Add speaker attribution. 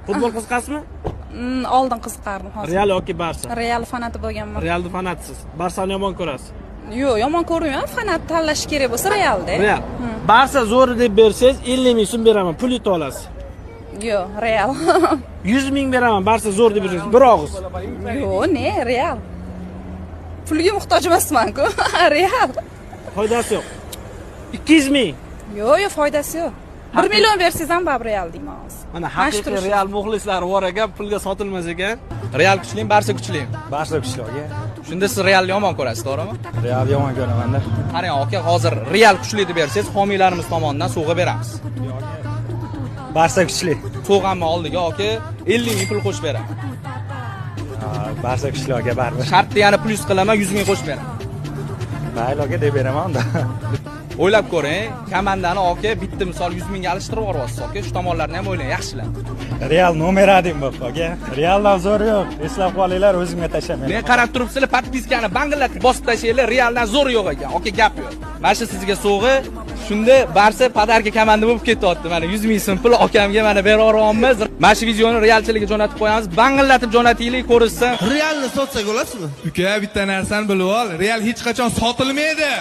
Speaker 1: Futbol qiziqasizmi?
Speaker 2: Oldin qiziqardim, hozir.
Speaker 1: Real yoki Barsa?
Speaker 2: Real fanati bo'lganman.
Speaker 1: Realni fanatisiz. Barsani yomon ko'rasiz.
Speaker 2: Yo'q, yomon ko'rmayman. Fanat tanlash kerak bo'lsa, Realda.
Speaker 1: Real. Barsa zo'ri deb bersangiz, 50 ming so'm beraman, pul yutib olasiz.
Speaker 2: Yo'q, Real.
Speaker 1: 100 ming beraman, Barsa zo'r deb bersangiz, bir og'iz.
Speaker 2: Yo'q, ne, Real. Pulga muhtoj emasman-ku. Real.
Speaker 1: Foydasi yo'q. 200 ming.
Speaker 2: Yo'q, yo'q, foydasi yo'q. 1 million bersangiz ham baribir Real deyman hozir.
Speaker 1: Mana
Speaker 2: Mana shu
Speaker 1: haqiqiy
Speaker 2: turish.
Speaker 1: Real muxlislari bor ekan, pulga sotilmas ekan.
Speaker 3: Real kuchlimi, Barsa kuchlimi?
Speaker 4: Barsa kuchli, aka.
Speaker 3: Shunda siz Realni yomon ko'rasiz, to'g'rimi?
Speaker 4: Real yomon ko'ramanda.
Speaker 3: Qarang, aka, hozir Real kuchli deb bersangiz, homiylarimiz tomonidan sovg'a beramiz.
Speaker 4: Barsa kuchli.
Speaker 3: Sovg'amni oldiga, aka, 50 ming pul qo'shib beraman.
Speaker 4: Ha, Barsa kuchli, aka, baribir.
Speaker 3: Shartni yana plyus qilaman, 100 ming qo'shib beraman.
Speaker 4: Mayli, aka, deb beraman unda.
Speaker 3: O'ylab ko'ring, komandani, aka, bitta misol 100 mingga alishtirib yuboryapsiz, aka. Shu tomonlarni ham o'ylang, yaxshilab.
Speaker 4: Real номер 1 bo'p, aka. Realdan zo'r yo'q. Eslab qolinglar, o'zimga tashlamayman.
Speaker 3: Men qarab turibsizlar, подписка ni bangillatib bosib tashlanglar, Realdan zo'r yo'q ekan. Aka, gap yo'q. Mana shu sizga sovg'a. Shunda Barsa подарка komanda bo'lib ketyapti. Mana 100 ming so'm pul akamga mana beraveryapmiz. Mana shu videoni realchilikka jo'natib qo'yamiz. Bangillatib jo'natinglik, ko'rishsin.
Speaker 5: Realni sotsak olasizmi?
Speaker 6: Uka, bitta narsani bilib ol, Real hech qachon sotilmaydi.